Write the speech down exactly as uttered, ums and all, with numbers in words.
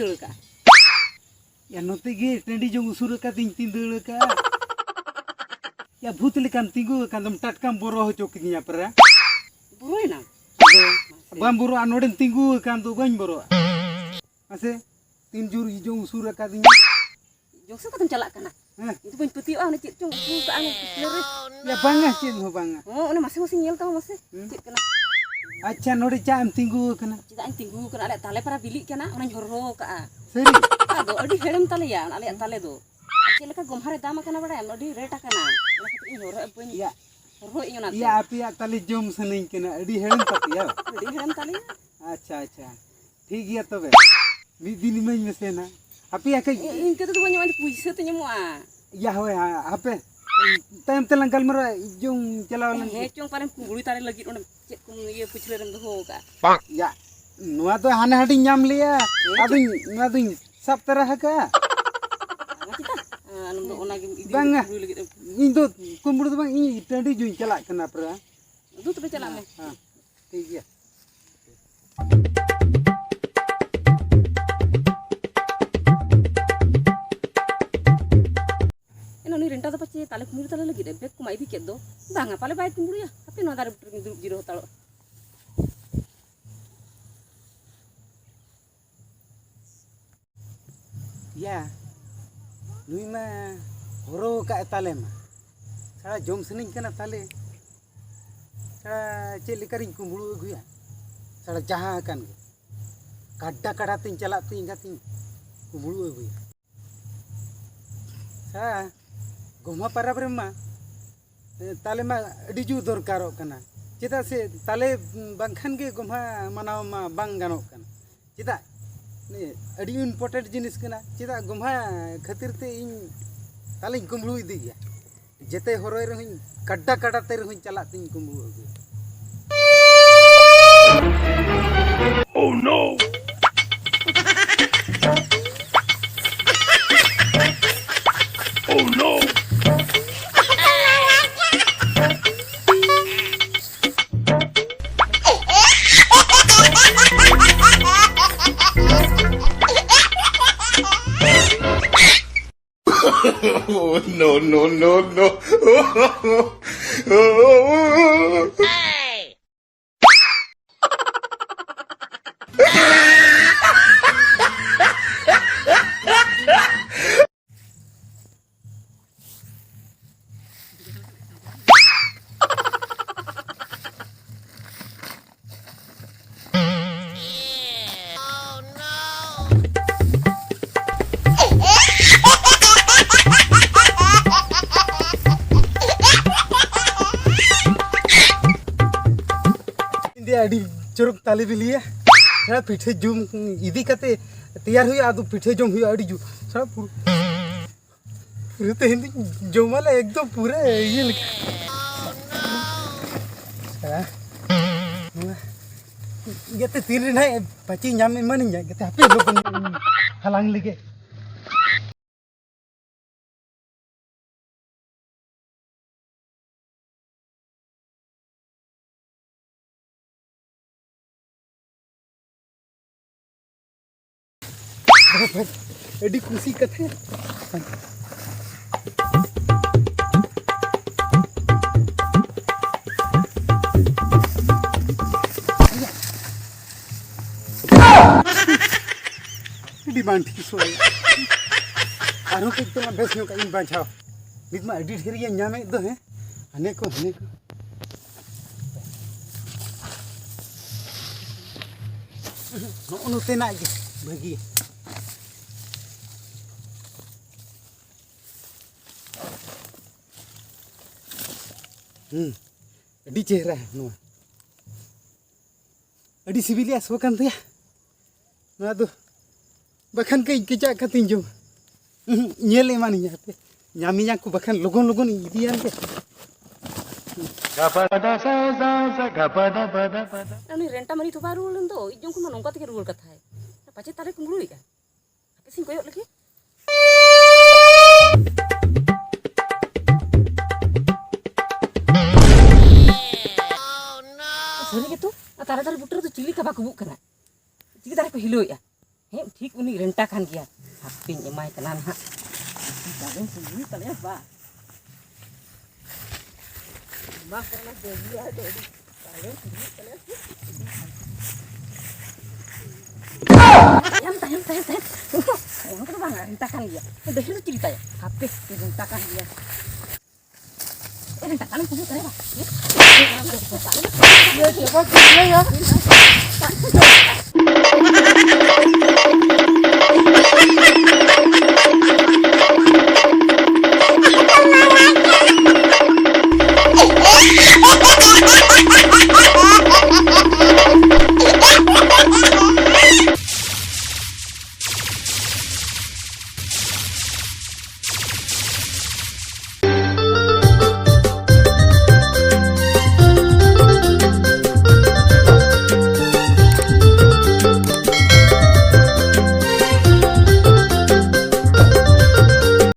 ᱫᱟᱹᱲ ᱠᱟᱜᱼᱟ᱾ ᱭᱟ, ᱱᱚᱛᱮ ᱜᱮ ᱴᱟᱺᱰᱤ ᱡᱚᱝ ᱩᱥᱩᱨ ᱟᱠᱟᱫᱤᱧ ᱛᱤᱧ ᱫᱟᱹᱲ ᱠᱟᱜᱼᱟ᱾ ᱭᱟ, ᱵᱷᱩᱛ ᱞᱮᱠᱟᱢ ᱛᱤᱸᱜᱩ ᱟᱠᱟᱱ ᱫᱚᱢ, ᱴᱟᱴᱠᱟᱢ ᱵᱚᱨᱚ ᱦᱚᱪᱚ ᱠᱤᱫᱤᱧᱟ ᱯᱮᱨᱟ᱾ ᱵᱚᱨᱚᱭᱮᱱᱟᱢ? ᱟᱫᱚ ᱵᱟᱢ ᱵᱚᱨᱚᱜᱼᱟ, ᱱᱚᱰᱮᱢ ᱛᱤᱸᱜᱩ ᱟᱠᱟᱱ ᱫᱚ, ᱵᱟᱹᱧ ᱵᱚᱨᱚᱜᱼᱟ᱾ ᱢᱟᱥᱮ, ᱛᱤᱱ ᱡᱳᱨ ᱡᱚᱝ ᱩᱥᱩᱨ ᱟᱠᱟᱫᱤᱧᱟ᱾ ᱡᱚᱝ ᱥᱮᱫ ᱠᱟᱛᱮᱢ ᱪᱟᱞᱟᱜ ᱠᱟᱱᱟ? ᱦᱮᱸ᱾ ᱤᱧ ᱫᱚ ᱵᱟᱹᱧ ᱯᱟᱹᱛᱭᱟᱹᱜᱼᱟ, ᱚᱱᱮ ᱪᱮᱫ ᱪᱚᱝ ᱩᱥᱩᱨ ᱠᱟᱜᱼᱟ ᱚᱱᱟ ᱯᱤᱪᱷᱞᱟᱹ ᱨᱮ᱾ ᱭᱟ, ᱵᱟᱝᱟ, ᱪᱮᱫ ᱦᱚᱸ ᱵᱟᱝᱟ᱾ ᱦᱚᱸ, ᱚᱱᱟ ᱢᱟᱥᱮ ᱢᱟᱥᱮ ᱧᱮᱞ ᱛᱟᱢᱟ ᱢᱟᱥᱮ, ᱦᱩᱸ᱾ ᱪᱮᱫ ᱠᱟᱱᱟ? ᱟᱪᱪᱷᱟ, ᱱᱚᱰᱮ ᱪᱟᱜ ᱮᱢ ᱛᱤᱸᱜᱩ ᱟᱠᱟᱱᱟ? ᱪᱮᱫᱟᱜ ᱤᱧ ᱛᱤᱸᱜᱩ ᱟᱠᱟᱱᱟ? ᱟᱞᱮᱭᱟᱜ ᱛᱟᱞᱮ ᱯᱟᱨᱟ ᱵᱤᱞᱤᱜ ᱠᱟᱱᱟ, ᱚᱱᱟᱧ ᱦᱚᱨᱦᱚ ᱟᱠᱟᱜᱼᱟ᱾ ᱥᱟᱹᱨᱤ? ᱟᱫᱚ ᱟᱹᱰᱤ ᱦᱮᱲᱮᱢ ᱛᱟᱞᱮᱭᱟ ᱟᱞᱮᱭᱟᱜ ᱛᱟᱞᱮ ᱫᱚ᱾ ᱟᱨ ᱪᱮᱫ ᱞᱮᱠᱟ ᱜᱚᱢᱦᱟ ᱨᱮ ᱫᱟᱢ ᱟᱠᱟᱱᱟ ᱵᱟᱲᱟᱭᱟᱢ? ᱟᱹᱰᱤ ᱨᱮᱴ ᱟᱠᱟᱱᱟ᱾ ᱚᱱᱟ ᱠᱷᱟᱹᱛᱤᱨ ᱤᱧ ᱦᱚᱨᱦᱚ ᱵᱟᱹᱧ ᱭᱟ᱾ ᱦᱚᱨᱦᱚ ᱤᱧ ᱚᱱᱟᱛᱮ᱾ ᱭᱟ, ᱟᱯᱮᱭᱟᱜ ᱛᱟᱞᱮ ᱡᱚᱢ ᱥᱟᱱᱟᱧ ᱠᱟᱱᱟ, ᱟᱹᱰᱤ ᱦᱮᱲᱮᱢ ᱛᱟᱯᱮᱭᱟ᱾ ᱟᱹᱰᱤ ᱦᱮᱲᱮᱢ ᱛᱟᱞᱮᱭᱟ᱾ ᱟᱪᱪᱷᱟ, ᱟᱪᱪᱷᱟ, ᱴᱷᱤᱠ ᱜᱮᱭᱟ ᱛᱚᱵᱮ, ᱢᱤᱫ ᱫᱤᱱ ᱤᱢᱟᱹᱧ ᱢᱮᱥᱮ ᱱᱟ᱾ ᱦᱟᱯᱮᱭᱟ ᱠᱟᱹᱡ᱾ ᱤ-, ᱤᱱᱠᱟᱹ ᱛᱮᱫᱚ ᱵᱟᱹᱧ ᱮᱢᱚᱜᱼᱟ, ᱯᱩᱭᱥᱟᱹ ᱛᱮᱧ ᱮᱢᱚᱜᱼᱟ᱾ ᱭᱟ, ᱦᱳᱭ, ᱦᱟ-, ᱦᱟᱯᱮ, ᱛᱟᱭᱚᱢ ᱛᱮᱞᱟᱝ ᱜᱟᱞᱢᱟᱨᱟᱜᱼᱟ, ᱤᱡ ᱡᱚᱝ ᱪᱟᱞᱟᱣ ᱞᱮᱱ᱾ ᱦᱮᱸ ᱪᱚᱝ, ᱯᱟᱞᱮᱱ ᱠᱩᱢᱵᱽᱲᱩ ᱛᱟᱞᱮ ᱞᱟᱹᱜᱤᱫ ᱚᱸᱰᱮ ᱪᱮᱫ ᱠᱚᱢ ᱤᱭᱟᱹ ᱯᱟᱹᱪᱷᱞᱟᱹ ᱨᱮᱢ ᱫᱚᱦᱚ ᱟᱠᱟᱫᱼᱟ᱾ ᱭᱟ, ᱱᱚᱣᱟ ᱫᱚ ᱦᱟᱱᱮ ᱦᱟᱸᱰᱤᱧ ᱧᱟᱢ ᱞᱮᱭᱟ, ᱦᱮᱸ ᱟᱫᱚᱧ, ᱱᱚᱣᱟ ᱫᱚᱧ ᱥᱟᱵ ᱛᱟᱨᱟ ᱟᱠᱟᱫᱼᱟ᱾ ᱚᱱᱟ ᱪᱮᱫᱟᱜ? ᱟᱞᱚᱢ ᱫᱚ ᱚᱱᱟᱜᱮᱢ ᱤᱫᱤ ᱵᱟᱝᱟ᱾ ᱠᱩᱢᱵᱽᱲᱩ ᱞᱟᱹᱜᱤᱫ ᱮᱢ᱾ ᱤᱧ ᱫᱚ ᱠᱩᱢᱵᱽᱲᱩ ᱫᱚ ᱵᱟᱝ, ᱤᱧ ᱴᱟᱺᱰᱤ ᱡᱚᱝ ᱪᱟᱞᱟᱜ ᱠᱟᱱᱟ ᱯᱮᱨᱟ᱾ ᱫᱩ ᱛᱚᱵᱮ ᱪᱟᱞᱟᱜ ᱢᱮ᱾ ᱦᱮᱸ, ᱦᱮᱸ, ᱴᱷᱤᱠ ᱜᱮᱭᱟ᱾ ᱮᱱ ᱩᱱᱤ ᱨᱮᱱᱴᱟ ᱫᱚ ᱯᱟᱪᱮ ᱛᱟᱞᱮ ᱠᱩᱢᱵᱽᱲᱩ ᱛᱟᱞᱮ ᱞᱟᱹᱜᱤᱫ ᱮ ᱵᱮᱜᱽ ᱠᱚᱢᱟ ᱤᱫᱤ ᱠᱮᱫ ᱫᱚ᱾ ᱵᱟᱝᱟ, ᱯᱟᱞᱮ ᱵᱟᱭ ᱠᱩᱢᱵᱽᱲᱩᱭᱟ᱾ ᱦᱟᱯᱮ, ᱱᱚᱣᱟ ᱫᱟᱨᱮ ᱵᱩᱴᱟᱹ ᱨᱮᱜᱮᱧ ᱫᱩᱲᱩᱵ ᱡᱤᱨᱟᱹᱣ ᱦᱟᱛᱟᱲᱚᱜ᱾ ᱭᱟ, ᱱᱩᱭ ᱢᱟ ᱦᱚᱨᱚ ᱟᱠᱟᱫ ᱮ ᱛᱟᱞᱮ ᱢᱟ᱾ ᱥᱟᱲᱟ ᱡᱚᱢ ᱥᱟᱱᱟᱧ ᱠᱟᱱᱟ ᱛᱟᱞᱮ᱾ ᱥᱟᱲᱟ ᱪᱮᱫ ᱞᱮᱠᱟᱨᱤᱧ ᱠᱩᱢᱵᱽᱲᱩ ᱟᱹᱜᱩᱭᱟ? ᱥᱟᱲᱟ ᱡᱟᱦᱟᱸ ᱟᱠᱟᱱ ᱜᱮ᱾ ᱠᱟᱰᱟ ᱠᱟᱰᱟ ᱛᱤᱧ ᱪᱟᱞᱟᱜ ᱛᱤᱧ ᱮᱸᱜᱟᱛᱤᱧ ᱠᱩᱢᱵᱽᱲᱩ ᱟᱹᱜᱩᱭᱟ᱾ ᱥᱟᱲᱟ ᱜᱚᱢᱦᱟ ᱯᱟᱨᱟᱵᱽ ᱨᱮᱢᱟ ᱛᱟᱞᱮ ᱢᱟ ᱟᱹᱰᱤ ᱡᱳᱨ ᱫᱚᱨᱠᱟᱨᱚᱜ ᱠᱟᱱᱟ᱾ ᱪᱮᱫᱟᱜ ᱥᱮ ᱛᱟᱞᱮ ᱵᱟᱝᱠᱷᱟᱱ ᱜᱮ ᱜᱚᱢᱦᱟ ᱢᱟᱱᱟᱣ ᱢᱟ ᱵᱟᱝ ᱜᱟᱱᱚᱜ ᱠᱟᱱᱟ᱾ ᱪᱮᱫᱟᱜ? ᱟᱹᱰᱤ ᱤᱢᱯᱚᱨᱴᱮᱱᱴ ᱡᱤᱱᱤᱥ ᱠᱟᱱᱟ᱾ ᱪᱮᱫᱟᱜ ᱜᱚᱢᱦᱟ ᱠᱷᱟᱹᱛᱤᱨ ᱛᱮ ᱤᱧ ᱛᱟᱞᱮᱧ ᱠᱩᱢᱵᱽᱲᱩ ᱤᱫᱤ ᱜᱮᱭᱟ᱾ ᱡᱮᱛᱮ ᱦᱚᱨᱚᱭ ᱨᱮᱦᱚᱸᱧ, ᱠᱟᱰᱟ ᱠᱟᱰᱟ ᱛᱮ ᱨᱮᱦᱚᱸᱧ ᱪᱟᱞᱟᱜ ᱛᱤᱧ ᱠᱩᱢᱵᱽᱲᱩ ᱟᱹᱜᱩᱭᱟ᱾ Oh no! Oh no! No, no, no, no. ᱤᱧ ᱫᱚ ᱟᱹᱰᱤ ᱪᱚᱨᱚᱠ ᱛᱟᱞᱮ ᱵᱤᱞᱤᱭᱟ᱾ ᱦᱮᱸ, ᱯᱤᱴᱷᱟᱹ ᱡᱚᱢ ᱤᱫᱤ ᱠᱟᱛᱮ ᱛᱮᱭᱟᱨ ᱦᱩᱭᱩᱜᱼᱟ, ᱟᱫᱚ ᱯᱤᱴᱷᱟᱹ ᱡᱚᱢ ᱦᱩᱭᱩᱜᱼᱟ ᱟᱹᱰᱤ ᱡᱳᱨ᱾ ᱥᱟᱨᱟ ᱯᱩᱨᱟᱹ ᱯᱩᱨᱟᱹ ᱛᱮᱦᱮᱧ ᱫᱚᱧ ᱡᱚᱢᱟᱞᱮ ᱮᱠᱫᱚᱢ ᱯᱩᱨᱟᱹ ᱤᱭᱟᱹ ᱞᱮᱠᱟ᱾ ᱦᱮᱸ᱾ ᱱᱚᱣᱟ ᱡᱟᱛᱮ ᱛᱤᱱ ᱨᱮ ᱱᱟᱦᱟᱜ ᱯᱟᱹᱪᱤ ᱧᱟᱢ ᱮᱢᱟᱱᱤᱧᱟ, ᱡᱟᱛᱮ ᱦᱟᱯᱮ ᱞᱚᱜᱚᱱ ᱦᱟᱞᱟᱝ ᱞᱮᱜᱮ᱾ ᱟᱹᱰᱤ ᱠᱩᱥᱤ ᱠᱟᱛᱷᱟ᱾ ᱟᱹᱰᱤ ᱵᱟᱝ ᱴᱷᱤᱠ ᱥᱚᱭ᱾ ᱟᱨᱦᱚᱸ ᱠᱟᱹᱡ ᱛᱮᱢᱟ ᱵᱮᱥ ᱧᱚᱜ ᱠᱟᱜ ᱤᱧ ᱵᱟᱧᱪᱟᱣ᱾ ᱱᱤᱛ ᱢᱟ ᱟᱹᱰᱤ ᱰᱷᱮᱨ ᱜᱮ ᱧᱟᱢᱮᱫ ᱫᱚ, ᱦᱮᱸ? ᱦᱟᱱᱮ ᱠᱚ, ᱦᱟᱱᱮ ᱠᱚ᱾ ᱱᱚᱜᱼᱚ ᱱᱚᱛᱮᱱᱟᱜ ᱜᱮ ᱵᱷᱟᱹᱜᱤᱭᱟ᱾ ᱦᱩᱸ, ᱟᱹᱰᱤ ᱪᱮᱦᱨᱟ ᱱᱚᱣᱟ᱾ ᱟᱹᱰᱤ ᱥᱤᱵᱤᱞ ᱜᱮ ᱥᱚ ᱠᱟᱱ ᱛᱟᱭᱟ᱾ ᱱᱚᱣᱟ ᱫᱚ ᱵᱟᱠᱷᱟᱱ ᱠᱟᱹᱡ ᱠᱮᱪᱟᱜ ᱠᱟᱛᱮᱧ ᱡᱚᱢᱟ᱾ ᱩᱦᱩᱸ, ᱧᱮᱞ ᱮᱢᱟᱱᱤᱧ ᱦᱟᱯᱮ᱾ ᱧᱟᱢᱤᱧᱟ ᱠᱚ ᱵᱟᱠᱷᱟᱱ ᱞᱚᱜᱚᱱ ᱞᱚᱜᱚᱱ ᱤᱧ ᱤᱫᱤᱭᱟ ᱦᱟᱱᱛᱮ᱾ ᱩᱱᱤ ᱨᱮᱱᱴᱟ ᱢᱟᱹᱱᱤ ᱛᱷᱚᱯᱟ ᱨᱩᱣᱟᱹᱲ ᱞᱮᱱ ᱫᱚ, ᱤᱧ ᱡᱚᱢ ᱠᱷᱚᱱ ᱢᱟ ᱱᱚᱝᱠᱟ ᱛᱮᱜᱮ ᱨᱩᱣᱟᱹᱲ ᱠᱟᱛᱷᱟᱭ᱾ ᱯᱟᱪᱮ ᱛᱟᱞᱮ ᱠᱩᱢᱵᱽᱲᱩᱭᱮᱫᱼᱟ᱾ ᱦᱟᱯᱮ ᱥᱮᱧ ᱠᱚᱭᱚᱜ ᱞᱮᱜᱮ᱾ ᱥᱟᱹᱨᱤ ᱜᱮᱛᱚ, ᱟᱨ ᱛᱟᱞᱮ ᱫᱟᱨᱮ ᱵᱩᱴᱟᱹ ᱨᱮᱫᱚ ᱪᱤᱞᱤ ᱠᱟᱵᱟ ᱠᱩᱵᱩᱜ ᱠᱟᱱᱟ? ᱪᱤᱞᱤ ᱫᱟᱨᱮ ᱠᱚ ᱦᱤᱞᱟᱹᱣᱮᱫᱼᱟ? ᱦᱮᱸ, ᱴᱷᱤᱠ ᱩᱱᱤ ᱨᱮᱱᱴᱟ ᱠᱟᱱ ᱜᱮᱭᱟ᱾ ᱦᱟᱯᱮᱧ ᱮᱢᱟᱭ ᱠᱟᱱᱟ ᱱᱟᱦᱟᱜ᱾ ᱛᱟᱞᱮᱢ ᱯᱩᱡᱟᱹᱭ ᱛᱟᱞᱮᱭᱟ ᱵᱟ᱾ ᱢᱟ ᱠᱚᱨᱮ ᱱᱟᱜ ᱫᱮᱵᱤ ᱟᱭ ᱫᱚ ᱟᱹᱰᱤ ᱛᱟᱞᱮᱢ ᱯᱩᱡᱟᱹᱭ ᱛᱟᱞᱮᱭᱟ᱾ ᱛᱟᱭᱚᱢ, ᱛᱟᱭᱚᱢ, ᱛᱟᱭᱚᱢ, ᱛᱟᱭᱚᱢ᱾ ᱛᱟᱭᱚᱢ ᱠᱚᱫᱚ ᱵᱟᱝ, ᱨᱤᱱᱴᱟ ᱠᱟᱱ ᱜᱮᱭᱟ᱾ ᱰᱟᱹᱦᱤ ᱫᱚ ᱪᱤᱞᱤ ᱛᱟᱭᱟ? ᱦᱟᱯᱮ, ᱨᱤᱱᱴᱟ ᱠᱟᱱ ᱜᱮᱭᱟ᱾ ᱮ, ᱨᱤᱱᱴᱟ ᱛᱟᱞᱮᱢ ᱯᱩᱡᱟᱹᱭ ᱛᱟᱞᱮᱭᱟ ᱵᱟ᱾ ᱤᱭᱟᱹ, ᱪᱮᱫ ᱠᱚ ᱪᱤᱠᱟᱹᱭᱟ?